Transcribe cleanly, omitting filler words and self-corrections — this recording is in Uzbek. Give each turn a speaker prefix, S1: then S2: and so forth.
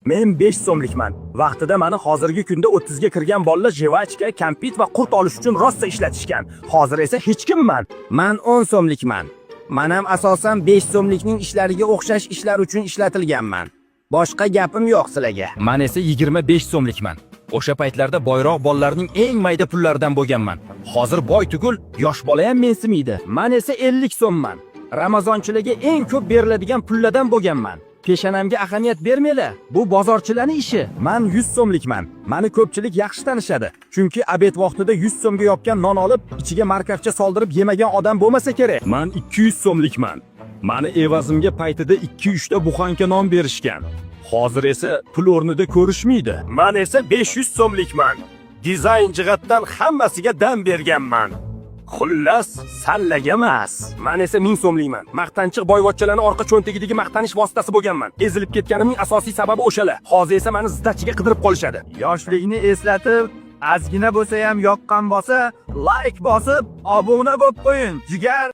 S1: Men 5 so'mlikman. Vaqtida mani hozirgi kunda 30 ga kirgan bolalar жвачка, kampit va qurt olish uchun rosa ishlatishgan. Hozir esa hech kimman.
S2: Man 10 so'mlikman. Man ham asosan 5 so'mlikning ishlariga o'xshash ishlar uchun ishlatilganman. Boshqa gapim yo'q sizlarga.
S1: Man esa 25 so'mlikman. O'sha paytlarda boyroq bolalarning eng mayda pullaridan bo'lganman. Hozir boy tugul, yosh bola ham mensimaydi. Man esa 50 so'mman. Ramazonchilarga eng ko'p beriladigan pullardan bo'lganman. Peshanamga ahamiyat bermanglar. Bu bozorchilarning ishi. Man 100 so'mlikman. Mani ko'pchilik yaxshi tanishadi. Chunki обед vaqtida 100 so'mga yopgan non olib, ichiga markavcha soldirib yemagan odam bo'lmasa kerak. Man 200 so'mlikman. Mani evazimga paytida 2-3 ta буханка non berishgan. Hozir esa pul o'rnida ko'rishmaydi. Man esa 500 so'mlikman. Dizayn jihatdan hammasiga dam berganman. Xullas, sallaga emas. Man esa 1000 so'mlikman. Maqtanchiq boyvachchalarning orqa cho'ntagidagi maqtanish vositasi bo'lganman. Ezilib ketganimning asosiy sababi o'shalar. Hozir esa meni сдача ga qidirib qolishadi.
S2: Yoshlikni eslatib, ozgina bo'lsa ham yoqqan bo'lsa, like bosib, obuna bo'lib qo'ying, jigar.